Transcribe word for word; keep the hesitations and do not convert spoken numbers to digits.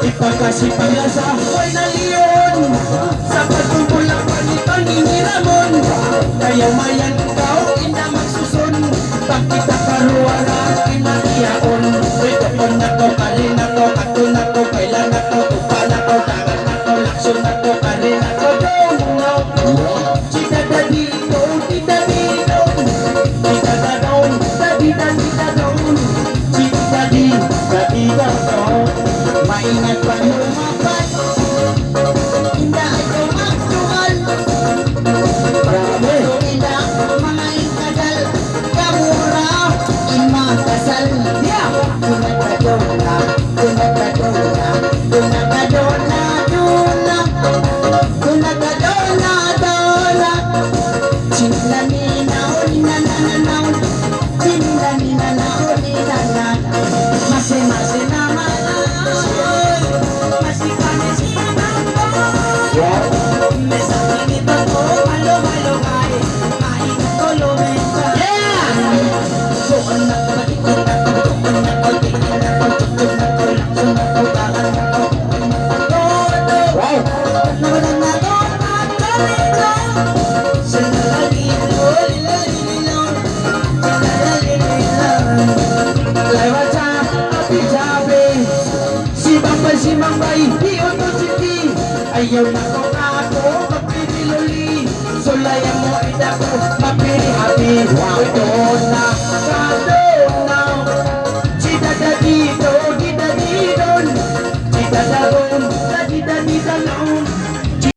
Hipakasi panglasa, way na liyon. Sa' pagkumpul ang panitang iniramun. Kaya mayan ikaw, ina magsusun. Pagkita' karuwa ra, ina iyaun. Ito ko na to, kali na to, ato na to, kailan na to, tupa na to, dagat na to, laksun na to, kali na to, dungaw. Chita da di do, chita di do. Chita da do, da di da di da do. Chita di, da di da do. Maingat pa lumapat. Inda ayaw magdugal. Grabe. Inda, manga inkadal. Kamu ra in makasal. Yeah. Duna ka duna, duna ka duna, duna ka duna, duna. Duna ka duna, duna. Chinila nina, oh, nina, na, na, na, oh. Chinila nina, na, oh, nina, na. Masi, masi, na, ma, na. Masi, masi, na, ma, na. Yeah. Mesa, ini, to, to, malo, malo, ay. Yeah! Wow! Lewat sa api jabi. Simambay, simambay, di uno siti. Ayaw na ko na ako magpipiluli. Sulaya mu ida ko mapiri habi. Wow. Ito na.